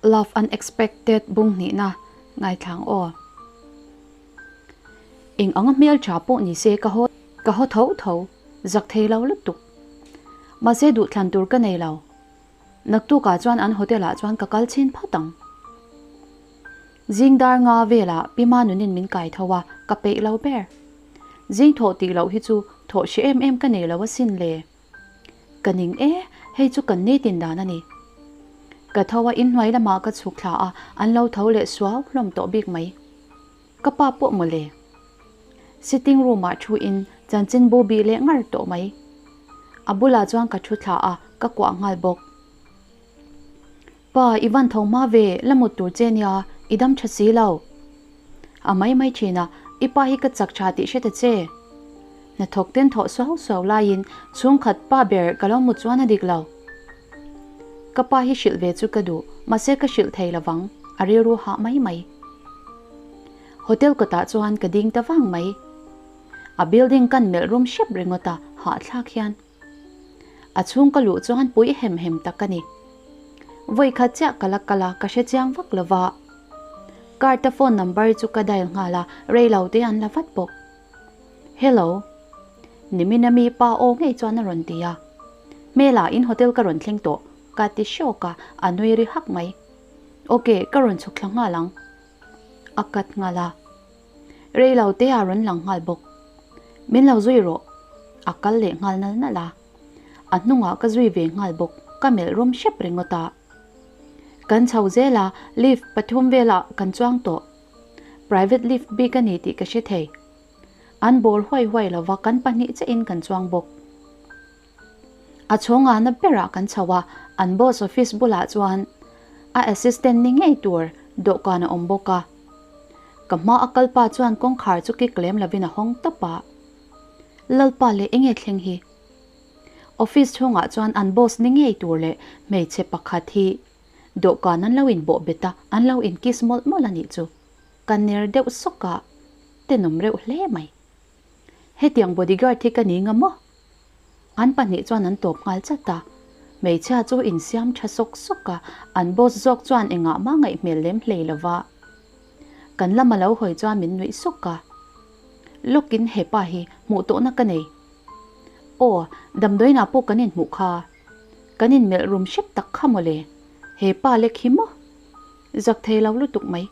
Love Unexpected bung hnihna ngaithlang aw. Eng anga hmel tha pawh ni se ka haw ka haw tho tho, zak thei lo lutuk. Mahse duhthlan tur ka nei lo. Naktukah chuan an hotel ah chuan ka kal chhin phawt ang. Zing dar nga velah Pi Manunin min kai tho a, ka peih lo ber. Zing thawh tih loh hi chu thawh hre em em ka nei lo asin le. Ka ning e, hei chu kan nitin dan a ni. Ka tho a inhnuai lamah ka chhuk thla a, an lo tho leh suau hlawm tawh bik mai. Ka pa pawh mawle. Sitting room ah thu in chanchin bu bih leh ngar tawh mai. A bulah chuan ka thu thla a, ka kuah nghal bawk. Pa, i van tho hma ve, la mut tur che nia, i dam tha si lo. A mai mai thin a, i pa hi ka chak tha tih hre ta che. Hnathawk ten thawh suau suau laiin chhungkhat pa ber ka lo mut chuan a dik lo. Ka pa hi hrilh ve chu ka duh, mahse ka hrilh thei lovang, a rilru hah mai mai. Hotel kawtah chuan ka ding ta vang mai. A building kan melh rum hrep ringawt a, hahthlak hian. A chhung ka luh chuan pui hem hem tak a ni. Vawi khat chiah ka la kal a, ka hre chiang vak lo va. Card-a phone number chu ka dial nghal a, rei lo te an la vat bawk. Hello. Nimin ami pa aw ngei chuan a rawn ti a. Hmela in hotel ka rawn thleng tawh, ka ti hrawk a, a nui ri hak mai. Ok, ka rawn chhuk thla nghal ang. A cut nghal a. Rei lo te a rawn lang nghal bawk. Min lo zui rawh. A kal leh nghal nal nal a. A hnungah ka zui ve nghal bawk, ka melh rum hrep ringawt a. Kan chho zel a, lift pathum velah kan chuang tawh. Private lift bik a ni tih ka hre thei. An bawr huai huai lova kan pahnih chiahin kan chuang bawk. A chhawngahna berah kan chho a, an boss office bulah chuan a assistant ni ngei tur dawhkan a awm bawk a. Ka hma a kal pa chuan kawngkhar chu kik lem lovin a hawng tawp a. Lalpa leh enge thleng hi? Office chhungah chuan an boss ni ngei tur leh hmeichhe pakhat hi dawhkan an lo inbawh bet a, an lo in kiss mawlh mawlh a nih chu. Ka ner deuh sawk a, tenawm reuh hle mai. Hetiang bodyguard hi ka ni nga maw? An pahnih chuan an tawp nghal chat a, hmeichhia chu insiam tha sawk sawk a, an boss zawk chuan engah mah ngaih hmel lem hlei lo va. Kan lama lo hawi chuan min nuih sawk a. Lawkin hepa hi hmuh tawhna ka nei. Aw, damdawiinah pawh kan inhmuh kha. Kan inmelh rum hrep tak kha mawle. Hepa lek hi maw? Zak thei lo lutuk mai.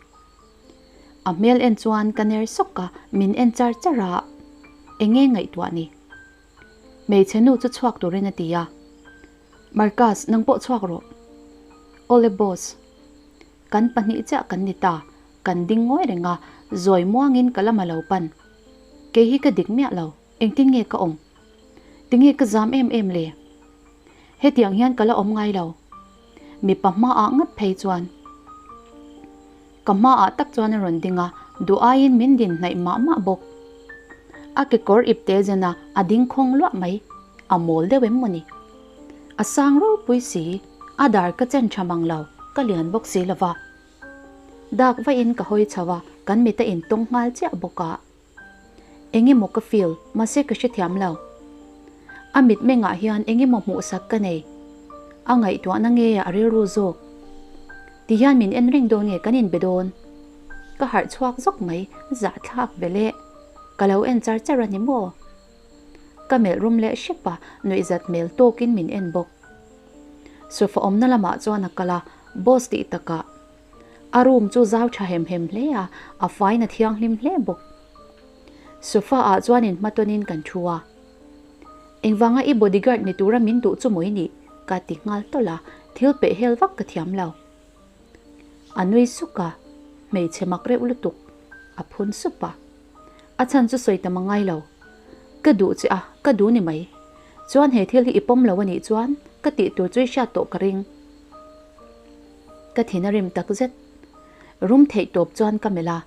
A hmel en chuan ka ner sawk a, min en char char a, enge ngaihtuah ni? Hmeichhe nu chu chhuak turin a ti a, Marcus, nang pawh chhuak rawh. Awle boss. Kan pahnih chiah kan ni ta, kan ding ngawi reng a, zawi muangin ka lam a lo pan. Kei hi ka dik miah lo, engtin nge ka awm? Tinge ka zam em em le? Hetiang hian ka la awm ngai lo. Mipa hmaah ngat phei chuan ka hmaah tak chuan a rawn ding a, duh aiin min din hnaih mah mah bawk. A kekawr ip te zen a, a ding khawng luah mai. A mawl deuh em mawni? A sang ropui si, a dar ka chen tha mang lo, ka lian bawk si lova. Dak vahin ka hawi chho a, kan mit a intawng nghal chiah bawk a. Eng emaw ka feel, mahse ka hrethiam lo. A mitmengah hian eng emaw hmuhsak ka nei. A ngaihtuahna nge a rilru zawk? Ti hian min en reng dawn nge kan inbe dawn? Ka harh chhuak zawk mai, zahthlak ve le. Ka lo en char char a ni maw? Ka melh rum leh hrep a, nuihzat hmel tawkin min en bawk. Sofa awmna lamah chuan a kal a, boss tih takah A room chu zau tha hem hem hle a, a fain a thianghlim hle bawk. Sofa ah chuan in hmatawnin kan thu a. Engvanga i bodyguard ni tura min duh chu maw i nih? ka ti nghal tawlh a, thil peh hel vak ka thiam lo. A nui suk a, hmeichhe mak reuh lutuk, a phun sup a. A chhan chu sawi tam a ngai lo. Ka duh che a, ka duh ni mai. Chuan he thil hi i pawm lo a nih chuan ka tih tur chu i hriat tawh ka ring. Ka thin a rim tak zet. Rum theih tawp chuan ka melh a.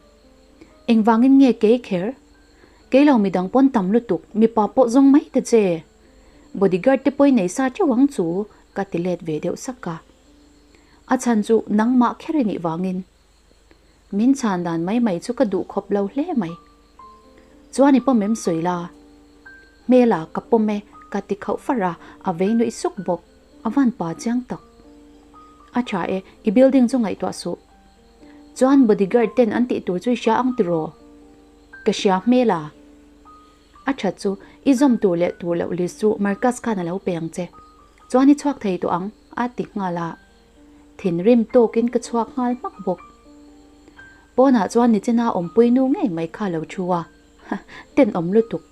Engvangin nge kei kher? Kei lo midang pawn tam lutuk, mipa pawh zawng mai ta che. Bodyguard te pawhin nei sa teuh ang chu ka ti let ve deuh sak a. A chhan chu nangmah kher i nih vangin. Min chhan dan mai mai chu ka duh khawp lo hle mai. Chuan i pawm em sawi la? Hmela ka pawm e ka ti khauh far a, a vei nuih suk bawk. A van pa chiang tak. A tha e, i building chu ngaihtuah suh. Chuan bodyguard ten an tih tur chu i hria ang tiraw? Ka hria hmel a. A that chu, i zawm tur leh tur loh list chu Marcus khan a lo pe ang che. Chuan i chhuak thei tawh ang, a ti nghal a. Thinrim tawkin ka chhuak nghal hmak bawk. Pawnah chuan nichina awmpui nu ngei mai kha lo thu a, tenawm lutuk.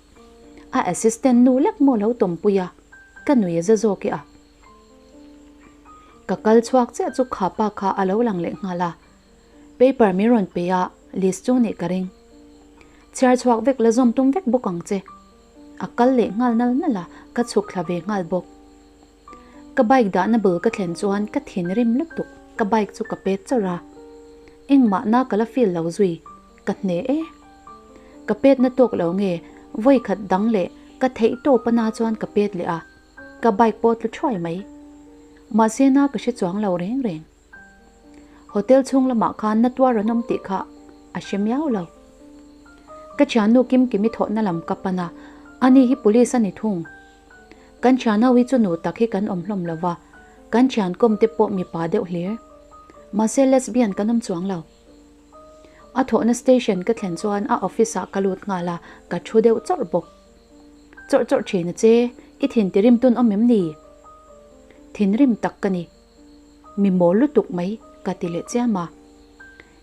A assistant nu lek maw lo tawmpui a, ka nui a za zawk e a. Ka kal chhuak chiah chu kha pa kha a lo lang leh nghal a, paper min rawn pe a, list chu nih ka ring. Chhiar chhuak vek la zawm tum vek bawk ang che. A kal leh nghal nal nal a, ka chhuk thla ve nghal bawk. Ka bike dahna bul ka thlen chuan ka thinrim lutuk, ka bike chu ka pet chawrh a. Engmah na ka la feel lo zui, ka hne e. Ka pet na tawk lo nge, vawi khat dang leh ka theih tawp a na chuan ka pet leh a, ka bike pawh tlu thuai mai. Mahse na ka hre chuang lo reng reng. Hotel chhung lamah khan na tuar an awm tih kha a hre miau lo. Ka thiannu Kimkimi thawhna lam ka pan a, ani hi police a ni thung. Kan thianho hi chu nu tak hi kan awm hlawm lo va, kan thiankawm te pawh mipa deuh hlir. Mahse lesbian kan awm chuang lo. A thawhna station ka thlen chuan a office ah ka lut nghal a, ka thu deuh chawrh bawk. Chawrh chawrh thin a che, i thin tirim tun awm em ni? Thinrim tak ka ni. Mi mawl lutuk mai ka ti leh chiam a.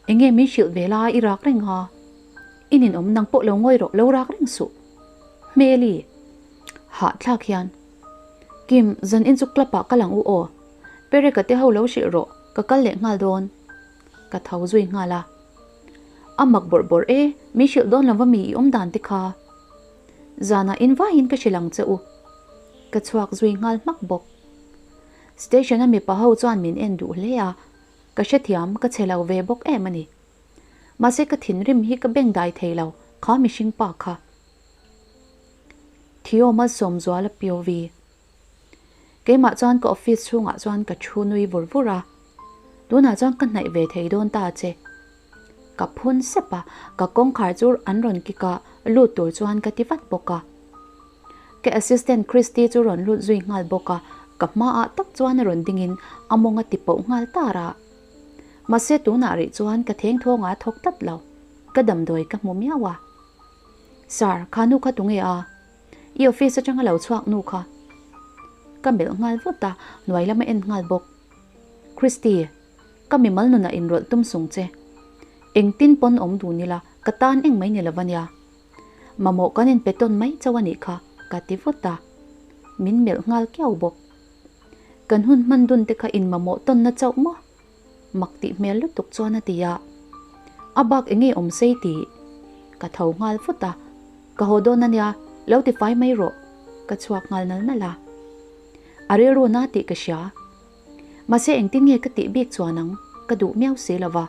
Enge min hrilh ve la i rak reng a? I ninawm nang pawh lo ngawi rawh lo rak reng suh. Hmeli. Hahthlak hian. Kim, zan in chu club ah ka lang u aw. Pereka te ho lo hrilh rawh, ka kal leh nghal dawn. Ka tho zui nghal a. A mak bawrh bawrh e, min hrilh dawn lo va mi i awm dan te kha. Zanah in vaiin ka hrilh ang che u. Ka chhuak zui nghal hmak bawk. Station a mipa ho chuan min en duh hle a, ka hrethiam ka che lo ve bawk em a ni. Mahse ka thinrim hi ka beng dai thei lo, kha mihring pa kha. Theo Malsawmzuala POV. Keimah chuan ka office chhungah chuan ka thu nui vur vur a, tunah chuan ka hnaih ve thei dawn ta che. Ka phun sep a, ka kawngkhar chu an rawn kik a, lut tur chuan ka ti vat bawk a. Ka assistant Christy chu rawn lut zui nghal bawk a, ka hmaah tak chuan a rawn dingin a mawng a ti poh nghal tar a. Mahse tunah rih chuan ka theng thawngah a thawk tlat lo, ka damdawi ka hmu miau a. Sir, kha nu kha tunge a? I office atanga lo chhuak nu kha. Ka melh nghal vut a, hnuai lam a en nghal bawk. Christy, ka mimal nunah inrawlh tum sung che. Engtin pawn awm dun ila, ka tan eng mai ni lo ania. Mamawh kan inpe tawn mai chauh a nih kha, ka ti vut a. Min melh nghal kiau bawk. Kan hun hman dun te kha in mamawh tawnna chauh maw? Mak tih hmel lutuk chuan a ti a. A bak eng nge awm sei tih? Ka tho nghal vut a. Ka haw dawn a nia, lo ti fai mai rawh. Ka chhuak nghal nal nal a. A rilru na tih ka hria. Mahse engtin nge ka tih bik chuan ang, ka duh miau si lo va.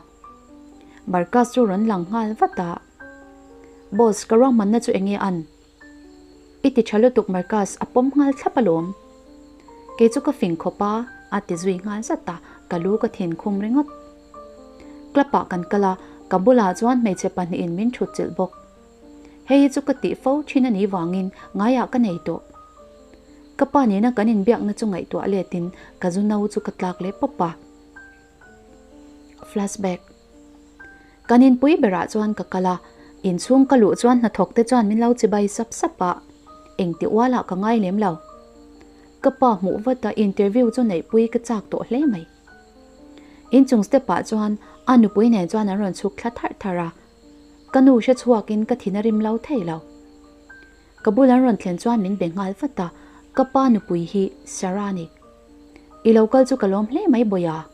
Marcus chu rawn lang nghal vat a. Boss, ka ruahmanna chu enge an? I ti tha lutuk Marcus, a pawm nghal thlap alawm. Kei chu ka fing khawp a, a ti zui nghal zat a, ka lu ka thin khum ringawt. Club ah kan kal a, ka bulah chuan hmeichhe pahnihin min thut chilh bawk. Hei hi chu ka tih fo thin a nih vangin ngaiah ka nei tawh. Ka pa nena kan inbiakna chu ngaihtuah letin ka zu no chu ka tlak leh pawp a. Flashback. Kan inpui berah chuan ka kal a, inchhung ka luh chuan hnathawk te chuan min lo chibai sap sap a, engti ualah ka ngai lem lo. Ka pa hmuh vat a interview chu neihpui ka chak tawh hle mai. Inchung step ah chuan a nupui nen chuan an rawn chhuk thla tharh tharh a, ka nu hre chhuakin ka thin a rim lo thei lo. Ka bul an rawn thlen chuan min be nghal vat a, ka pa nupui hi Sarah a ni. I lo kal chu ka lawm hle mai Bawia.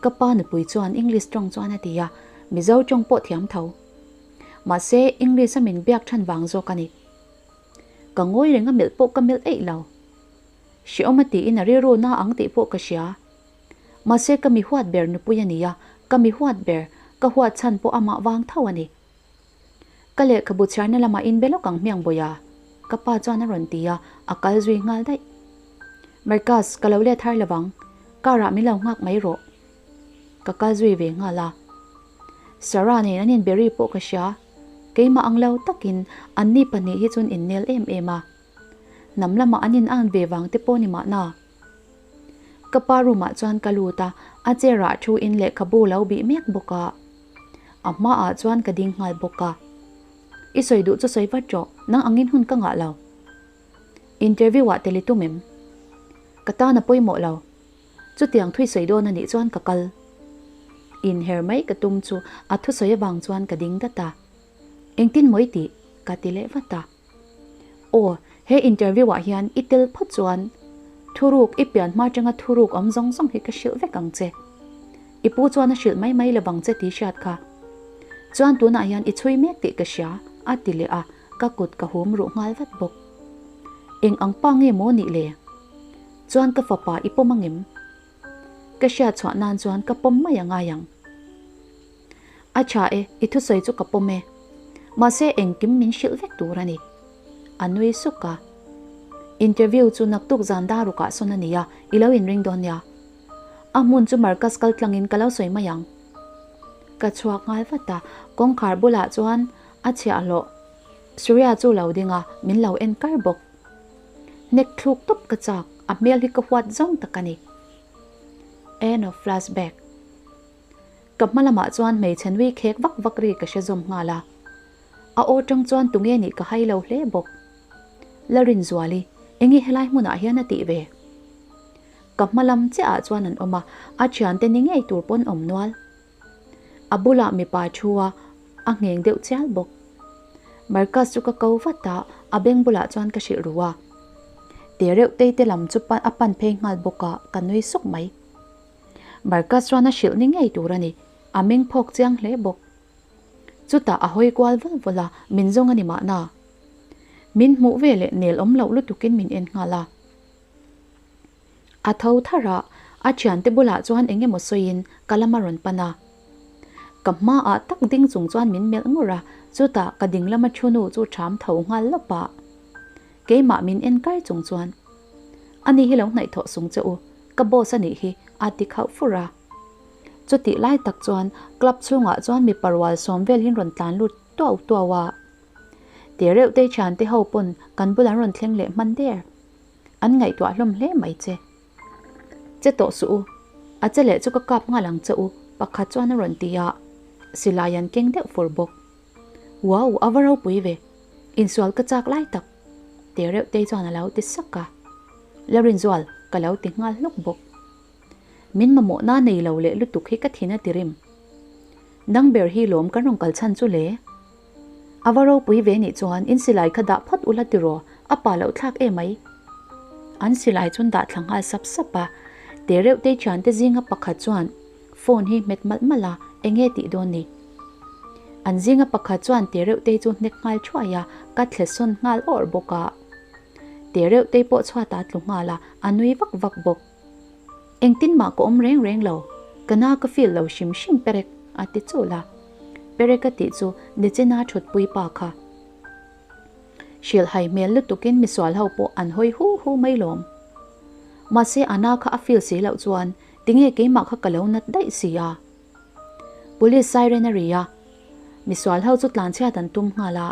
Ka pa nupui chuan English tawng chuan a ti a, Mizo tawng pawh thiam tho. Mahse English a min biak than vang zawk a ni. Ka ngawi reng a melh pawh ka melh eih lo. Hreawm a tiin a rilru na ang tih pawh ka hria. Mahse ka mi huat ber nupui a ni a, ka mi huat ber, ka huat chhan pawh amah vang tho a ni. Ka lehkhabu chhiarna lamah inbe lawk ang hmiang Bawia, ka pa chuan a rawn ti a, a kal zui nghal daih. Marcus, ka lo let har lovang, car ah min lo nghak mai rawh. Ka kal zui ve nghal a. Sarah nen an inbe ri pawh ka hria, keimah ang lo takin anni pahnih hi chuan innel em em a. Hnam lamah an in ang ve vang te pawh ni mahna. Ka pa room ah chuan ka lut a, a chair ah thu in lehkhabu lo bih mek bawk a. A hma ah chuan ka ding nghal bawk a. I sawi duh chu sawi vat rawh, nang angin hun ka ngah lo. Interview ah tel i tum em? Ka tan a pawimawh lo. Chutiang thui sawi dawn a nih chuan ka kal. Inher mai ka tum chu a thusawi avang chuan ka ding dat a. Engtin maw i tih? Ka ti leh vat a. Aw, he interview ah hian i tel phawt chuan thuruk i pian hma atanga thuruk awm zawng zawng hi ka hrilh vek ang che. I pu chuan a hrilh mai mai lovang che tih hriat kha. Chuan tunah hian i chhui mek tih ka hria, a ti leh a, ka kut ka hum ruh nghal vat bawk. Eng ang pa nge maw nih le? Chuan ka fapa i pawm angem? Ka hriat chhuah nan chuan ka pawm mai a ngai ang. A tha e, i thusawi chu ka pawm e. Mahse engkim min hrilh vek tur a ni. A nui suk a. Interview chu naktuk zan dar rukah sawn a ni a, i lo inring dawn nia. A hmun chu Marcus kal tlangin ka lo sawi mai ang. Ka chhuak nghal vat a, kawngkhar bulah chuan a chhiahhlawh Surya chu lo ding a, min lo en kar bawk. Hnek thluk tawp ka chak, a hmel hi ka huat zawng tak a ni. End of flashback. Ka hma lamah chuan hmeichhe nui khek vak vak ri ka hre zawm nghal a. A aw tang chuan tunge nih ka hai lo hle bawk. Larinzuali, enge helai hmunah hian a tih ve? Ka hma lam chiah ah chuan an awm a, a thiante ni ngei tur pawn awm nual. A bulah mipa thu a, a ngheng deuh chial bawk. Marcus chu ka ko vat a, a beng bulah chuan ka hrilh ru a. Te reuh tei te lam chu a pan phei nghal bawk a, ka nui suk mai. Marcus chuan a hrilh ni ngei tur a ni, a meng phawk chiang hle bawk. Chutah a hawi kual vul vul a, min zawng a ni mahna. Min hmuh ve leh nel awm loh lutukin min en nghal a. A tho thar a, a thiante bulah chuan eng emaw sawiin ka lam a rawn pan a. Ka hmaah tak ding chung chuan min melh ngur a, chutah ka ding lama thu nu chu ṭham tho nghal lawp a. Keimah min en kar chung chuan, Ani hi lo hnaih thawh sung che u, ka boss a nih hi, a ti khauh fur a. Chutih lai tak chuan club chhungah chuan mipa rual sawm vel hin rawn tlan lut tuau tuau a. Te reuh te thiante ho pawn kan bul an rawn thleng leh hman der. An ngaihtuah hlawm hle mai che. Che tawh suh u, a che leh chu ka kap nghal ang che u, pakhat chuan a rawn ti a, silai an keng deuh fur bawk. Wow, a va ropui ve, insual ka chak lai tak, te reuh te chuan a lo ti sak a. Larinzual, ka lo ti nghal hluk bawk. Min mamawhna nei lo leh lutuk hi ka thin a ti rim. Nang ber hi lawm kan rawn kal chhan chu le. A va ropui ve nih chuan in silai kha dah phawt ula tiraw, a pa loh thlak e mai. An silai chuan dah thla nghal sap sap a, te reuh te thiante zinga pakhat chuan phone hi hmet malh malh a, enge tih dawn ni? An zinga pakhat chuan te reuh te chu hnek nghal thuai a, ka thle sawn nghal awrh bawk a. Te reuh te pawh chhuat a tlu nghal a, a nui vak vak bawk. Engtin mah ka awm reng reng lo, ka na ka feel lo hrim hrim perek a ti chul a. Perek a tih chu Nichina thutpui pa kha. Hrilhhai hmel lutukin misual ho pawh an hawi hu hu mai lawm. Mahse a na kha a feel si loh chuan tinge keimah kha ka lo nat daih si a. Police siren a ri a, misual ho chu tlanchhiat an tum nghal a.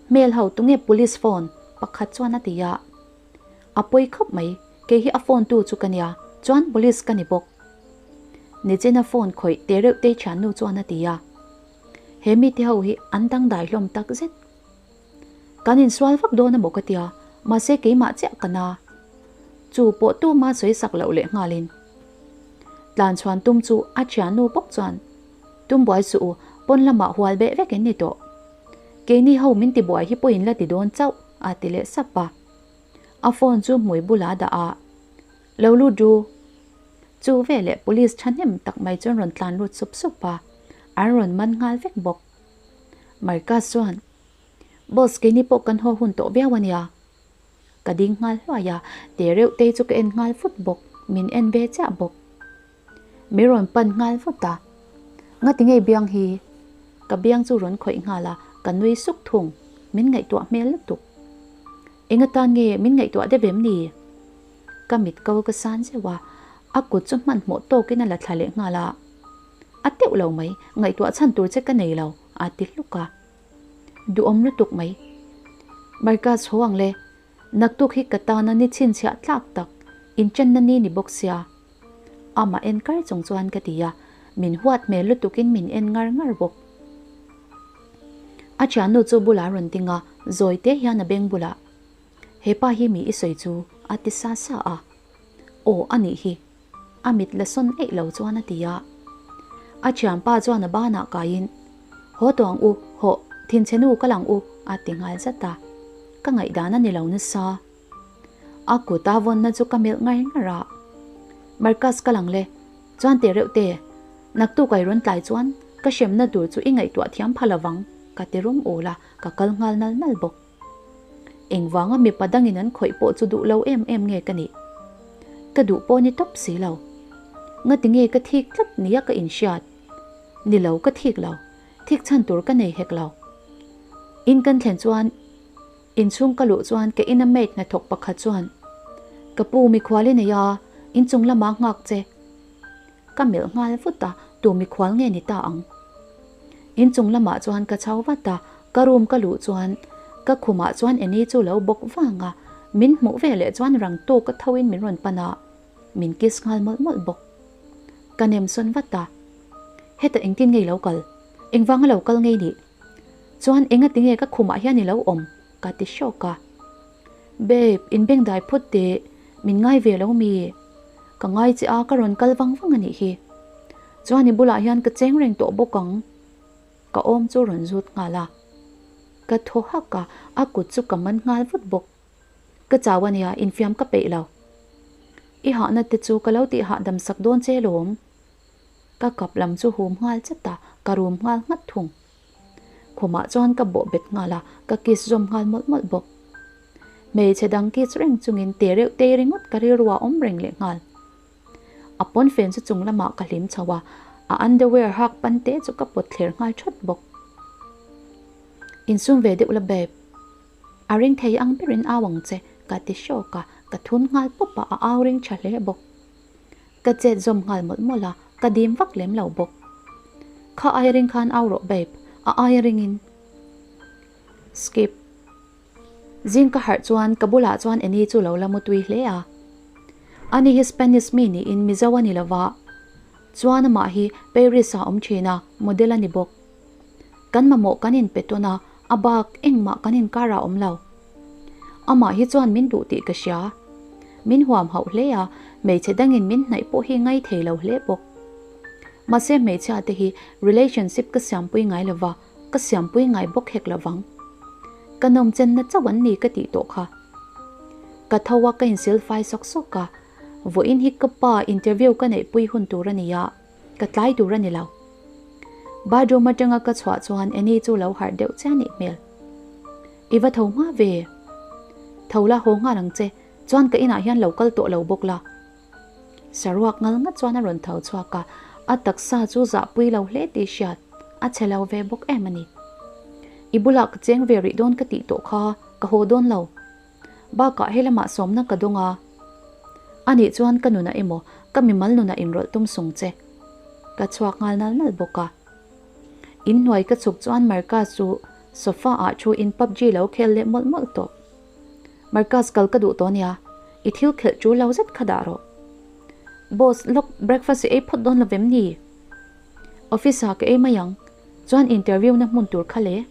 Hmel ho tunge police phone pakhat chuan a ti a. A pawi khawp mai, kei hi a phone tu chu ka nia, chuan police ka ni bawk. Nichina phone khawih te reuh tei thiannu chuan a ti a. He mite ho hi an dangdai hlawm tak zet. Kan insual vak dawn a maw ka tia, mahse keimah chiah ka na. Chu pawh tuma sawi sak loh leh nghalin. Tlan chhuan tum chu a thiannu bawk chuan, Tum buai suh u, pawn lamah hual beh vek in ni tawh. Keini ho min ti buai hi pawhin la ti dawn chauh, a ti leh sap a. A phone chu hmui bulah a dah a, Lo lut ru. Chu veleh police thahnem tak mai chuan rawn tlan lut sup sup a, an rawn man nghal vek bawk. Marcus chuan, Boss keini pawh kan haw hun tawh viau a nia. Ka ding nghal hluai a, te reuh te chu ka en nghal vut bawk, min en ve chiah bawk. Mi rawn pan nghal vut a, Ngati ngei biang hi? Ka biang chu rawn khawih nghal a, ka nui suk thung, min ngaihtuah hmel lutuk. Eng atan nge min ngaihtuah deuh em ni? Ka mit ko ka san zeuh a, a kut chu hmanhmawh tawkin a la thla leh nghal a. A teuh lo mai, ngaihtuah chhan tur che ka nei lo, a ti hluk a. Duhawm lutuk mai. Marcus haw ang le, naktuk hi ka tana ni chhinchhiah tlak tak. Inṭanna ni ni bawk sia. Amah en kar chung chuan ka ti a, min huat hmel lutukin min en ngar ngar bawk. A thiannu chu bulah rawn ding a, zawi te hian a beng bulah, He pa hi mi i sawi chu a ti sa sa a. Aw a nih hi. A mit la sawn eih lo chuan a ti a. A thianpa chuan a banah kaiin, Haw tawh ang u, hawh, thinchhe nu ka lang u a ti nghal zat a. Ka ngaihdan a ni lo nasa. A kut a vawnna chu ka melh ngar ngar a. Marcus ka lang le, chuan teh reuh te, naktuk ai rawn tlai chuan ka hremna tur chu i ngaihtuah thiam pha lovang ka ti rum ul a, ka kal nghal nal nal bawk. Engvanga mipa dangin an khawih pawh chu duh lo em em nge ka nih? Ka duh pawh ni tawp si lo. Ngati nge ka thik tlat nia ka inhriat? Ni lo ka thik lo, thik chhan tur ka nei hek lo. In kan thlen chuan inchhung ka luh chuan ka ina maid hnathawk pakhat chuan, Ka pu mikhual i nei a, inchung lamah nghak che. Ka melh nghal vut a, tu mikhual nge ni ta ang? Inchung lamah chuan ka chho vat a, ka room ka luh chuan ka khumah chuan Annie chu lo bawk vang a, min hmuh ve leh chuan rang tawk a tho in min rawn pan a, min kiss nghal mawlh mawlh bawk. Ka nem sawn vat a, Heta engtin nge i lo kal? Engvanga lo kal ngei nih? Chuan engati nge ka khumah hian i lo awm? ka ti hrawk a. Babe, in beng dai phut teh, min ngai ve lo mi? Ka ngai che a, ka rawn kal vang vang a nih hi. Chuan i bulah hian ka cheng reng tawh bawk ang. Ka awm chu rawn zut nghal a. Ka thaw hak a, a kut chu ka man nghal vut bawk. Ka chau a nia, infiam ka peih lo. I hahna te chu ka lo tih hahdam sak dawn che lawm. Ka kap lam chu hum nghal chat a, ka rum nghal nghat thung. Khumah chuan ka bawh bet nghal a, ka kiss zawm nghal mawlh mawlh bawk. Hmeichhe dang kiss reng chungin te reuh tei ringawt ka rilru a awm reng leh nghal. A pawnfen chu chung lamah ka hlim chho a, a underwear hak pan te chu ka pawt thler nghal thawt bawk. Insum ve deuh la babe. A ring thei ang berin au ang che ka ti hrawk a, ka thun nghal pawp a, a au ring tha hle bawk. Ka chet zawm nghal mawlh mawlh a, ka dim vak lem lo bawk. Kha aia ring khan au rawh babe, a aia ringin. Skip. Zing ka harh chuan ka bulah chuan Annie chu lo la mutui hle a. Ani hi Spanish mi niin Mizo a ni lova, chuan amah hi Paris ah awm thin a, model a ni bawk. Kan mamawh kan inpe tawn a, a bak engmah kan inkar ah awm lo. Amah hi chuan min duh tih ka hria. Min huam hauh hle a, hmeichhe dangin min hnaih pawh hi ngai thei lo hle bawk. Mahse hmeichhia te hi relationship ka siampui ngai lova, ka siampui ngai bawk hek lovang. Ka nawmchenna chauh an ni ka tih tawh kha. Ka tho a ka insil fai sawk sawk a, vawiin hi ka pa interview ka neihpui hun tur a ni a, ka tlai tur a ni lo. Bathroom atanga ka chhuah chuan Annie chu lo harh deuh chiah nih hmel. I va tho hma ve. Tho la haw nghal ang che, chuan ka inah hian lo kal tawh lo bawk la. Saruak ngal ngat chuan a rawn tho chhuak a, a taksa chu zahpui lo hle tih hriat a che lo ve bawk em a ni. I bulah ka cheng ve rih dawn ka tih tawh kha ka haw dawn lo. Bakah he lamah sawmna ka dawng a, anih chuan ka nunah emaw ka mimal nunah inrawlh tum sung che. Ka chhuak nghal nal nal bawk a. Inhnuai ka chhuk chuan Marcus chu sofa ah thu in pubg lo khel leh mawlh mawlh tawh. Marcus kal ka duh tawh nia, i thil khelh chu lo zet kha dah rawh. Boss, lawk breakfast i ei phawt dawn lo vem ni? Office ah ka ei mai ang, chuan interview na hmun tur kha le.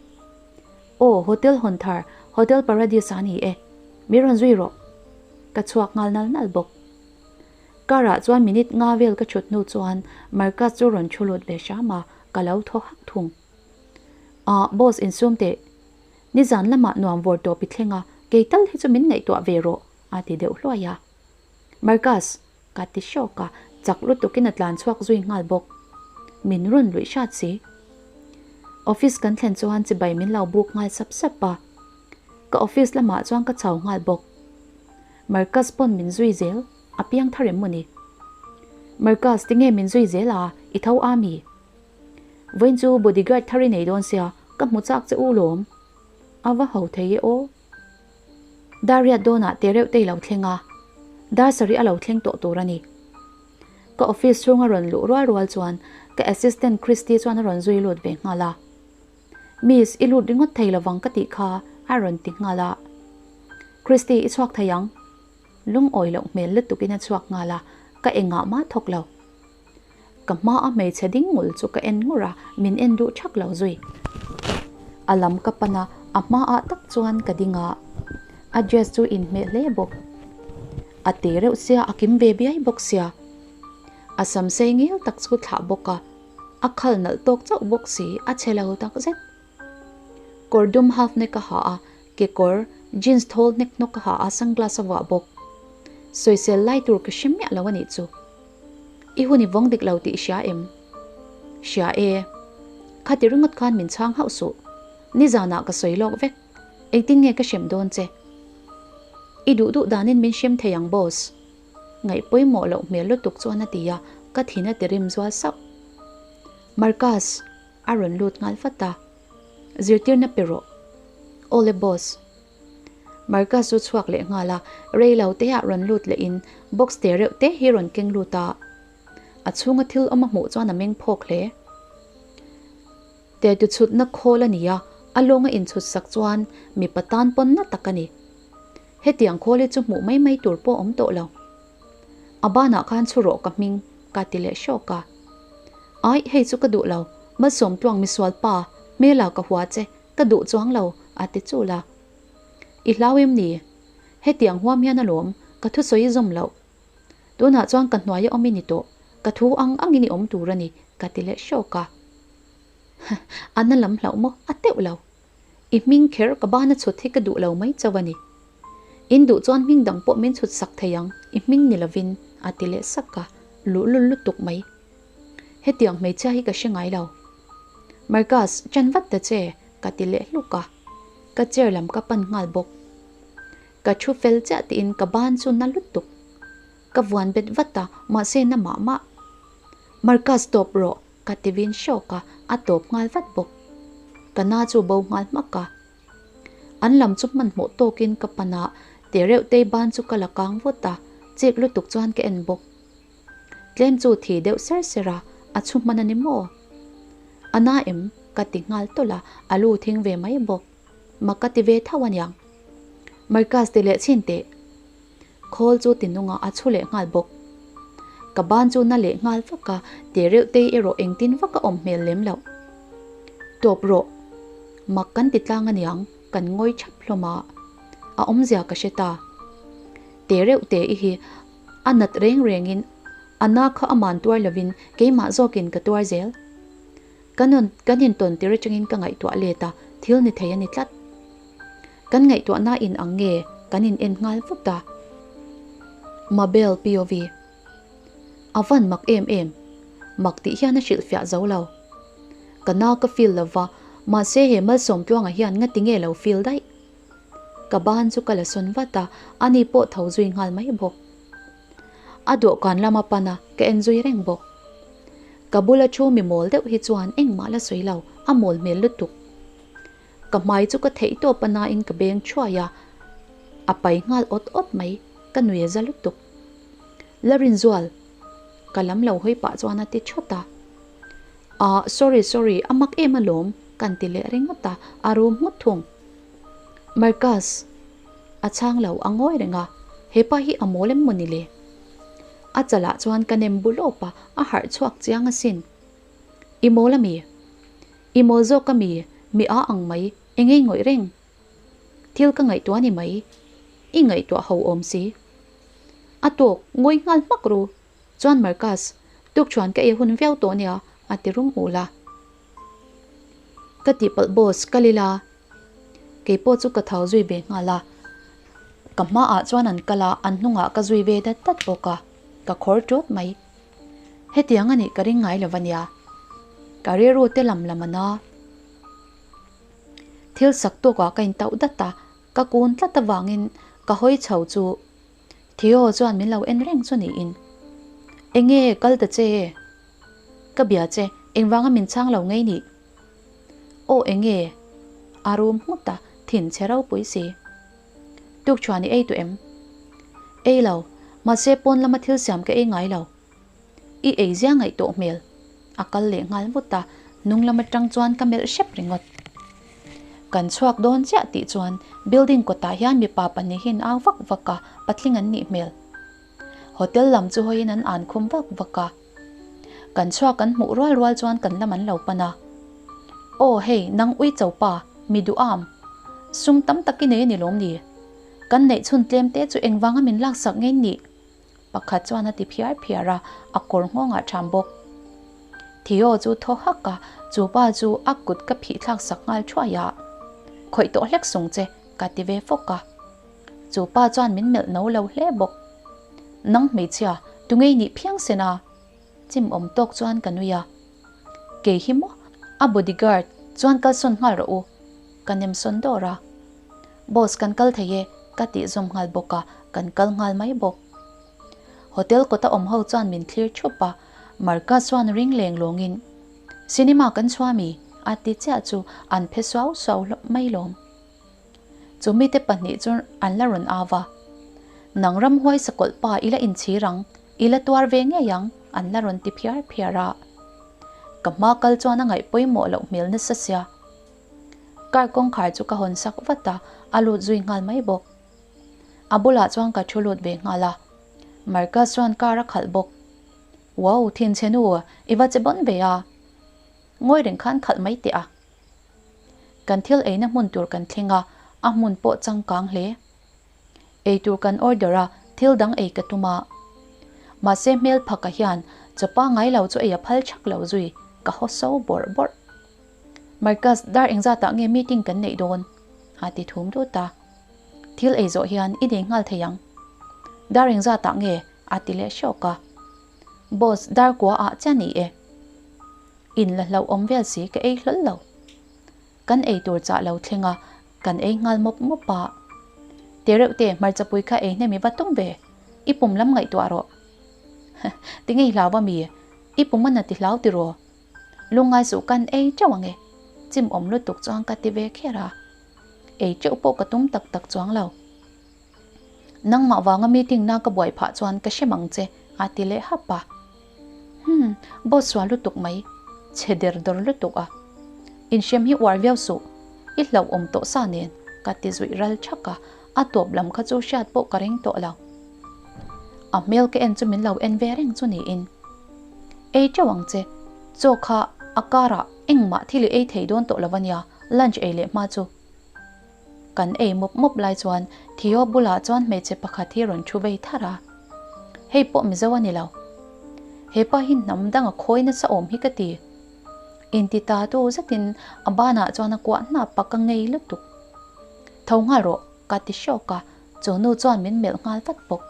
Aw, Hotel Hawnthar, Hotel Paradis ah a ni e. Mi rawn zui rawh. Ka chhuak nghal nal nal bawk. Car ah chuan minute nga vel ka chhut hnu chuan Marcus chu rawn thu lut ve hram a, ka lo thaw hak thung. Ah, boss insum teh. Nizan lamah nuam vawr tawp i thleng a, kei tal hi chu min ngaihtuah ve rawh, a ti deuh hluai a. Marcus! Ka ti hrawk a, chak lutukin a tlan chhuak zui nghal bawk. Min rawn luih hrat si. Office kan thlen chuan chibai min lo buk nghal sap sap a. Ka office lamah chuan ka chau nghal bawk. Marcus pawn min zui zel, a piang thar em maw ni? Marcus, tinge min zui zel a, i tho a mi? Vawiin chu bodyguard thar i nei dawn sia, ka hmu chak che u lawm. A va ho thei e aw. Dar riat dawnah te reuh te i lo thleng a, dar sarih a lo thleng tawh tur a ni. Ka office chhunga rawn luh rual rual chuan ka assistant Christy chuan a rawn zui lut ve nghal a. Miss, i lut ringawt thei lovang ka tih kha a rawn ti nghal a. Christy, i chhuak thei ang. Lungawi loh hmel lutukin a chhuak nghal a, ka engah mah thawk lo. Ka hma a hmeichhe ding ngul chu ka en ngur a, min en duh thak lo zui. A lam ka pan a, a hma ah tak chuan ka ding a, a dress chu inhmeh hle bawk. A te reuh sia, a kim ve biai bawk sia. A sam sei ngil tak chu thlah bawk a, a khal nalh tawk chauh bawk si, a chhe lo tak zet. Kawr dum half neck a ha a, kekawr jeans thawl hnek hnawk a ha a, sunglass a vuah bawk. Sawisel lai tur ka hre miah lo a nih chu. I hun i vawng dik lo tih i hria em? Hria e. Khati ringawt khan min chhang hauh suh. Nizanah ka sawi lawk vek. Engtin nge ka hrem dawn che? I duh duh danin min hrem thei ang boss. Ngaih pawimawh loh hmel lutuk chuan a ti a, ka thin a ti rim zual sauh. Marcus! A rawn lut nghal vat a, Zirtirna pe rawh. Awle boss. Marcus chu chhuak leh nghal a, rei lo te ah rawn lut leh in box te reuh te hi rawn keng lut a. A chhunga thil awm a hmuh chuan a meng phawk hle. Te tu chhutna khawl a ni a, a lawnga inchhut sak chuan mipa tan pawn na tak a ni. Hetiang khawl hi chu hmuh mai mai tur pawh awm tawh lo. A banah khan chhu rawh ka hming ka ti leh hrawk a. Aih hei chu ka duh lo, Malsawmtluang misual pa, hmela ka hua che, ka duh chuang lo a ti chul a. I hlau em ni? Hetiang huam hian alawm ka thusawi i zawm loh. Tunah chuan ka hnuaia awm i ni tawh, ka thu ang angin i awm tur a ni ka ti leh hrawk a. A na lam hlauh maw? A teuh lo. I hming kher ka bana chhut hi ka duh lo mai chauh a ni. In duh chuan hming dang pawh min chhut sak thei ang, i hming ni lovin, a ti leh sak a, luhlul lutuk mai. Hetiang hmeichhia hi ka hre ngai lo. Marcus, ṭan vat ta che, ka ti leh hluk a. Ka chair lam ka pan nghal bawk. Ka thu fel chiah tiin ka ban chu na lutuk. Ka vuan bet vat a, mahse na mah mah. Marcus tawp rawh, Ka ti vin hrawk a, a tawp nghal vat bawk. Ka na chu bo nghal hmak a. An lam chu hmanhmawh tawkin ka pan a, te reuh tei ban chu ka la kang vut a, chik lutuk chuan ka en bawk. Tlem chu thi deuh ser ser a, a chhu hman a ni maw? A na em? Ka ti nghal tawlh a, a lu thing ve mai bawk. Mak ka ti ve tho aniang. Marcus ti leh chhin teh. Khawl chu ti nungah a chhu leh nghal bawk. Ka ban chu na leh nghal vak a, te reuh tei erawh engtin vak a awm hmel lem loh. Tawp rawh. Mak kan ti tlang aniang, kan ngawi thap hlawm a. A awmzia ka hre ta. Te reuh te i hi a nat reng rengin a na kha aman tuar lovin keimah zawkin ka tuar zel. Kan kan intawn tir atangin ka ngaihtuah let a, thil ni thei a ni tlat. Kan ngaihtuahna in ang nge kan in en nghal vut a. Mabel POV. A van mak em em. Mak tih hian a hrilhfiah zo lo. Ka na ka feel lo va, mahse he Malsawmtluanga hian ngati nge lo feel daih. Ka ban chu ka la sawn vat a, ani pawh tho zui nghal mai bawk. A dawhkan lama pan a, ka en zui reng bawk. Ka bula thu mi mawl deuh hi chuan engmah la sawi lo, a mawl hmel lutuk. Ka hmai chu ka theih tawp a nain ka beng thuai a, a pai nghal awt awt mai, ka nui a za lutuk. La Rinzual! Ka lam lo hawi pah chuan a ti thawt a. Ahh sorry sorry, a mak em alawm, kan ti leh ringawt a, a rum nghut thung. Marcus! A chhang lo, a ngawi reng a, hepa hi a mawl em maw ni le? A chalah chuan ka nem bu lawp a, a harh chhuak chiang asin. I mawl a mi? I mawl zawk a mi? Mi a ang mai, eng ei ngawih reng? Thil ka ngaihtuah ni mai, i ngaihtuah ho awm si. A tawk, ngawi nghal hmak ru. Chuan Marcus, tukṭhuan ka ei hun viau tawh nia, a ti rum ul a. Ka tihpalh boss, kal ila. Kei pawh chu ka tho zui ve nghal a, ka hmaah chuan an kal a, an hnungah ka zui ve dat dat bawk a, ka khawr ṭut mai. Hetiang a nih ka ring ngai lo va nia. Ka rilru te lam lam a na. Thil sak tawkah ka intauh dat a, ka kun tlat avangin ka hawi chho chu Theo chuan min lo en reng chu niin. Enge kal ta che? Ka bia che, engvanga min chhang lo ngei nih? Aw enge? A rum nghut a, thin chhe ropui si. Tukṭhuan i ei tawh em? Ei lo, mahse pawn lama thil siam ka ei ngai lo. I ei zia ngaih tawh hmel. A kal leh nghal vut a, hnung lam atang chuan ka melh hrep ringawt. Kan chhuak dawn chiah tih chuan building kawtah hian mipa pahnihin au vak vak a, patling an nih hmel. Hotel lam chu hawiin an an khum vak vak a. Kan chhuak kan hmuh rual rual chuan kan lam an lo pan a. Aw hei nang ui cho pa, mi duham. Sum tam tak i nei a ni lawm ni? Kan neih chhun tlem te chu engvanga min laksak ngei nih? Pakhat chuan a ti phiar phiar a, a kawr nghawngah ṭham bawk. Theo chu thaw hak a, chu pa chu a kut ka phih thlak sak nghal thuai a. Khawih tawh hlek sung che, ka ti ve fawk a. Chu pa chuan min melh no lo hle bawk. Nang hmeichhia, tu ngei nih phiang sen a? Chim awm tawk chuan ka nui a. Kei hi maw? A bodyguard chuan kalsawn nghal rawh u. Ka nem sawn dawr a. Boss kan kal thei e, ka tih zawm nghal bawk a, kan kal nghal mai bawk. Hotel kawta awm ho chuan min thlir thup a, Marcus chuan ring leng lawngin, Cinema kan chhuah mi? a ti chiah chu an phe suau suau mai lawm. Chu mite pahnih chu an la rawn au va, Nang ramhuai sakawlh pa i la inchhir ang, i la tuar ve ngei ang, an la rawn ti phiar phiar a. Ka hma kal chuan a ngaih pawimawh loh hmel nasa sia. Car kawngkhar chu ka hawn sak vat a, a lut zui nghal mai bawk. A bulah chuan ka thu lut ve nghal a, Marcus chuan car a khalh bawk. Wow, thinchhe nu, i va che bawn ve a. Ngawi reng khan khalh mai teh a. Kan thil eina hmun tur kan thleng a, a hmun pawh changkang hle. Ei tur kan order a, thil dang ei ka tum a. Mahse hmel phaka hian chaw pangngai lo chu ei a phal chak lo zui, ka haw so bawrh bawrh. Marcus, dar engzatah nge meeting kan neih dawn? a ti thum dut a. Thil ei zawh hian i nei nghal thei ang. Dar engzatah nge? a ti leh hrawk a. Boss, dar kua ah chiah ni e. In la hlauhawm vel si ka ei hlawl lo. Kan ei tur chah lo thleng a, kan ei nghal mawp mawp a. Tereuhte, hmarchapui kha ei hnem i va tum ve. I pum lam ngaihtuah rawh. Tinge i hlau a mi? I pum a na ti hlau tiraw? Lungngai suh kan ei teuh ang e, chim awm lutuk chuan ka ti ve kher a. Ei teuh pawh ka tum tak tak chuang lo. Nangmah vanga meeting na ka buai phah chuan ka hrem ang che, a ti leh hap a. Hmm, boss sual lutuk mai, chhe der dawr lutuk a. Inhrem hi uar viau suh, i hlauh awm tawh sa nen, ka ti zuih ral thak a, a tawp lam kha chu hriat pawh ka ring tawh lo. A hmel ka en chu min lo en ve reng chu niin. Ei teuh ang che, chaw kha a karah engmah thil i ei thei dawn tawh lo ania, lunch ei leh hma chu. Kan ei mawp mawp lai chuan Theo bulah chuan hmeichhe pakhat hi rawn thu vei thar a. Hei pawh Mizo a ni lo. He pa hi hnam dang a khawi nasa awm hi ka ti. Inti ta tu zetin a banah chuan a kuah hnap a ka ngei lutuk. Tho nghal rawh, ka ti hrawk a, chu nu chuan min melh nghal vat bawk.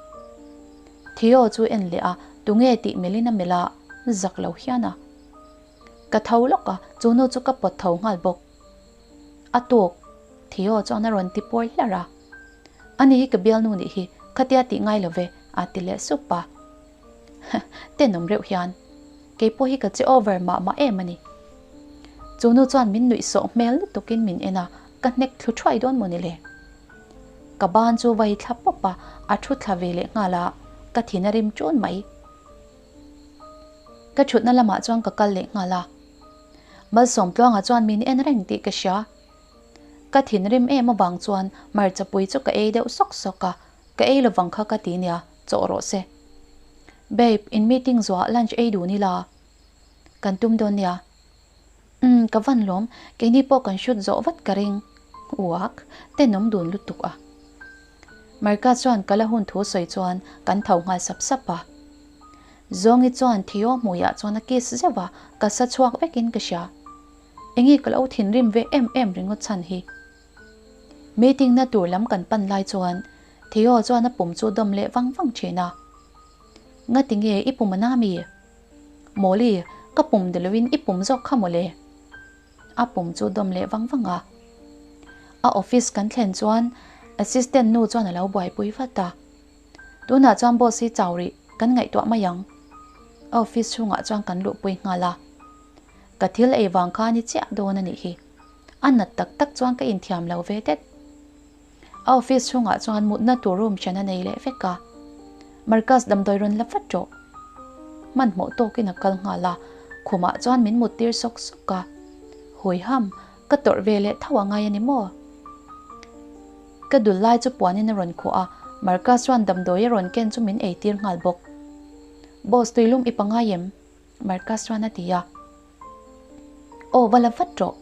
Theo chu en leh a, tunge tih melhin a melh a, zak lo hian a. Ka tho lawk a, chu nu chu ka pawt tho nghal bawk. A tawk, Theo chuan a rawn ti pawi hlar a. Ani hi ka bialnu nih hi, khatia tih ngai lo ve, a ti leh sup a. Tenawm reuh hian, kei pawh hi ka che over mah mah em a ni. Chu nu chuan min nuih sawh hmel lutukin min en a, ka hnek thlu thuai dawn maw ni le? Ka ban chu vai thla pawp a, a thu thla ve leh nghal a, ka thin a rim ṭun mai. Ka ṭhutna lamah chuan ka kal leh nghal a. Malsawmtluanga chuan min en reng tih ka hria. Ka thinrim em avang chuan hmarchapui chu ka ei deuh sawk sawk a, ka ei lovang kha ka ti nia, chawh rawh se. Babe, in meeting zuah lunch ei dun ila. Kan tum dawn nia. Umm, ka van lawm, keini pawh kan shoot zawh vat ka ring. Uak, tenawm dun lutuk a. Marka chuan ka la hun thu sawi chuan kan tho nghal sap sap a. Zawngi chuan Theo hmuiah chuan a kiss zeuh a, ka sa chhuak vekin ka hria. Enge ka lo thinrim ve em em ringawt chhan hi. Meeting na tur lam kan pan lai chuan Theo chuan a pum chu dawm leh vang vang thin a. Ngati nge i pum a na mi? Mawli, ka pum ni loin i pum zawk kha mawle. A pum chu dawm leh vang vang a. A office kan thlen chuan assistant nu chuan a lo buaipui vat a. Tunah chuan boss hi chau rih kan ngaihtuah mai ang. A office chhungah chuan kan luhpui nghal a. Ka thil ei vang kha ni chiah dawn a nih hi. A nat tak tak chuan ka inthiam lo ve det. A office chhungah chuan mutna tur room hran a nei leh vek a. Marcus damdawi rawn la vat rawh. Hmanhmawh tawkin a kal nghal a, khumah chuan min muttir sawk sawk a. Huiham! Ka tawrh ve leh tho a ngai a ni maw? Ka dul lai chu puanin a rawn khuah a, Marcus chuan damdawi a rawn ken chu min ei tir nghal bawk. Boss tuilum i pangai em? Marcus chuan a ti a. Aw va la vat rawh.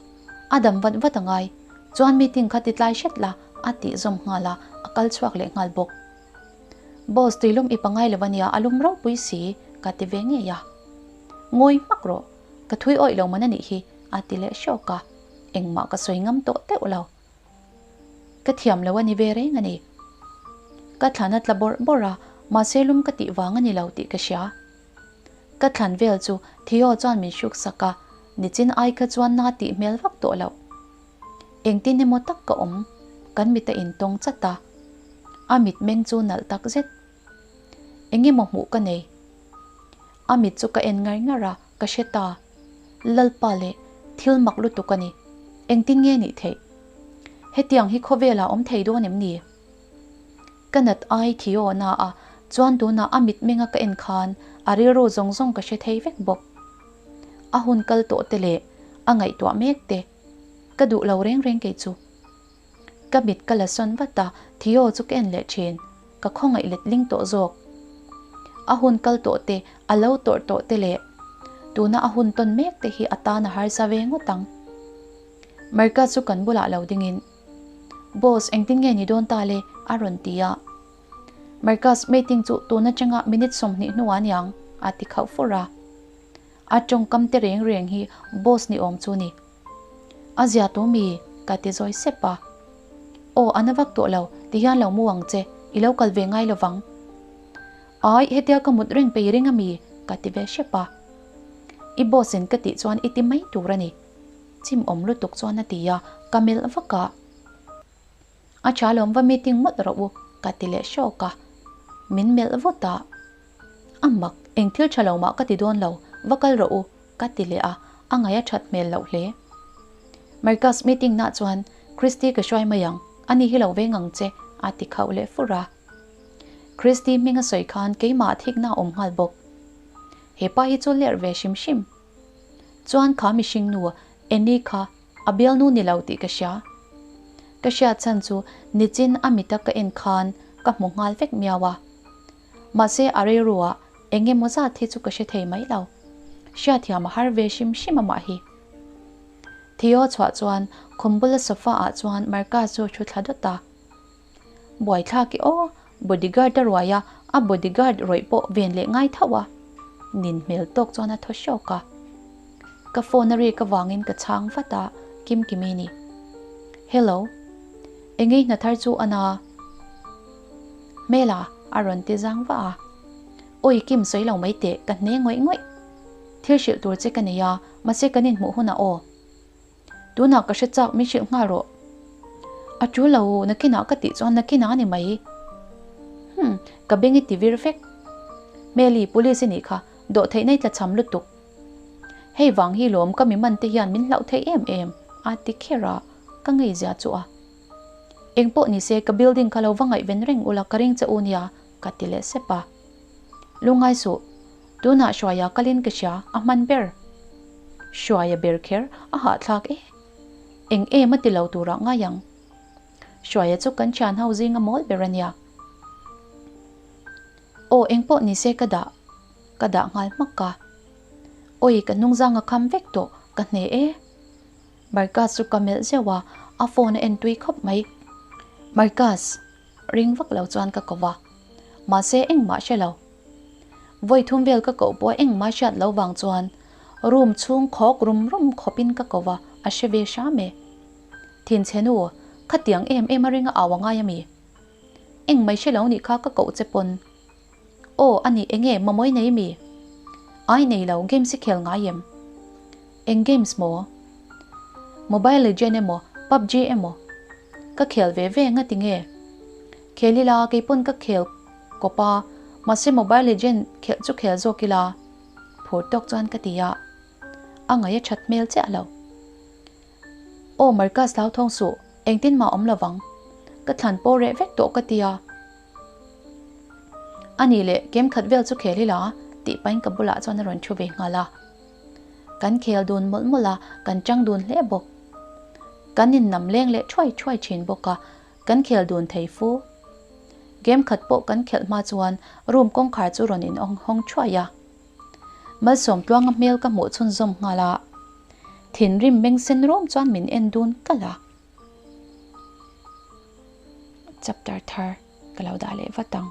A dam vat vat a ngai. Chuan meeting kha ti tlai hret la a tih zawm nghal a, a kal chhuak leh nghal bawk. Boss tuilum i pangai lo ania a lum ropui si ka ti ve ngei a. Ngawi hmak rawh. Ka thui awih lo man a nih hi a ti leh hrawk a. Engmah ka sawi ngam tawh teuh lo. Ka thiam lo a ni ve reng a ni. Ka thlan a tla bawrh bawrh a, mahse lum ka tih vang a ni lo tih ka hria. Ka thlan vel chu Theo chuan min hruk sak a, nichin ai kha chuan na tih hmel vak tawh loh. Engtin emaw tak ka awm, kan mit a intawng chat a. A mit meng chu nalh tak zet. Eng emaw hmuh ka nei. A mit chu ka en ngar ngar a, ka hre ta. Lalpa leh, thil mak lutuk a ni. Engtin nge nih theih? Hetiang hi khawvelah awm thei dawn em ni? Ka nat ai Theo na a, chuan tunah a mitmenga ka en khan a rilru zawng zawng ka hre thei vek bawk. A hun kal tawh te leh a ngaihtuah mek te ka duh lo reng reng kei chu. Ka mit ka la sawn vat a, Theo chu ka en leh thin, ka khawngaih let ling tawh zawk. A hun kal tawh te, a lo tawrh tawh te leh tuna a hun tawn mek te hi a tan a harsa ve ngawt ang. Marcus chu kan bulah lo dingin. Boss, engtin nge ni dawn ta le? a rawn ti a. Marcus, meeting chu tun atanga minute 20 hnuah aniang, a ti khauh fur a. A tawngkam te reng reng hi boss ni awm chu ni. A zia tu mi? ka ti zawi sep a. Aw, a na vak tawh lo, ti hian lo mu ang che, i lo kal ve ngai lovang. Ai, hetia ka mut reng pei ring ami? ka ti ve hrep a. I boss in ka tih chuan i ti mai tur a ni. Chim awm lutuk chuan a ti a, ka melh vak a. A tha lawm va meeting mawlh rawh u ka ti leh hrawk a. Min melh vut a. A mak, eng thil tha lo mah ka ti dawn lo, va kal rawh u ka ti leh a, a ngaih a that hmel loh hle. Marcus meeting nah chuan Christy ka hruai mai ang, ani hi lo veng ang che a ti khauh leh fur a. Christy hming a sawi khan keimah thikna a awm nghal bawk. Hepa hi chu lerh ve hrim hrim. Chuan kha mihring nu Annie kha a bialnu ni lo tih ka hria. Ka hriat chhan chu nichin a mita ka en khan ka hmu nghal vek miau a. Mahse a rilruah eng emaw zat hi chu ka hre thei mai lo. Hriatthiam a har ve hrim hrim amah hi. Theo chhuah chuan khum bula sofa ah chuan Marcus chu a thu thla dawt a. Buaithlak i aw, bodyguard a ruai a, a bodyguard rawih pawh ven leh ngai tho a. Nin hmel tawk chuan a thaw hrawk a. Ka phone a rik avangin ka chhang vat a, Kimkimi ni. Hello. Engei hna thar chu a na? Hmela a rawn ti zang vah a. Awi Kim sawi lo mai teh, ka hne ngawih ngawih. Thil hrilh tur che ka nei a, mahse kan inhmuh hunah aw. Tunah ka hre chak min hrilh nghal rawh. A tul lo, nakinah ka tih chuan nakinah a ni mai. Hmm, ka beng i ti vir vek. Hmeli, police i nih kha, dawh theihna i tlachham lutuk. Hei vang hi lawm ka mi man te hian min hlauh theih em em, a ti kher a, ka ngeizia chu a. Engpawh ni se ka building kha lo va ngaihven reng ula ka ring che u nia, ka ti leh sep a. Lungngai suh. Tunah Hruaia kalin ka hria, a hman ber. Hruaia ber kher a hahthlak e. Eng em a ti lo turah ngai ang. Hruaia chu kan thian ho zinga mawl ber a nia. Aw engpawh ni se ka dah, ka dah nghal hmak a. Awi ka hnungzang a kham vek tawh, ka hne e. Marcus chu ka melh zeuh a, a phone a en tui khawp mai. Marcus! Ring vak lo chuan ka ko va. Mahse engmah hre lo. Vawi thum vel ka koh pawh engmah hriat lo vang chuan room chhung khawk rum rum khawpin ka ko va, a hre ve hram e. Thinchhe nu, khatiang em em a ring a au a ngai a mi? Engmah i hre lo nih kha ka koh che pawn. Aw, a nih enge mamawi nei mi? Ai nei lo, games i khel ngai em? Eng games maw? Mobile Legend emaw, PUBG emaw? Ka khel ve ve nga ti nge? Khel ila keipawn ka khel kawp a, mahse Mobile Legend khelh chu khel zawk ila phur tawk chuan ka ti a, a ngaih a that hmel chiah lo. Aw Marcus hlauthawng suh, engtin mah awm lovang. Ka thlan pawh reh vek tawh ka ti a. A nih leh kem khat vel chu khel ila tih pahin ka bulah chuan a rawn thu ve nghal a. Kan khel dun mawlh mawlh a, kan chang dun hle bawk. Kan innam leng leh thuai thuai thin bawk a, kan khel dun thei fu. Game khat pawh kan khelh hma chuan room kawngkhar chu rawn in hawng thuai a. Malsawmtluanga hmel ka hmuh chhunzawm nghal a, thinrim meng sen rawm chuan min en dun kalh a. Chapter thar ka lo dah leh vat ang.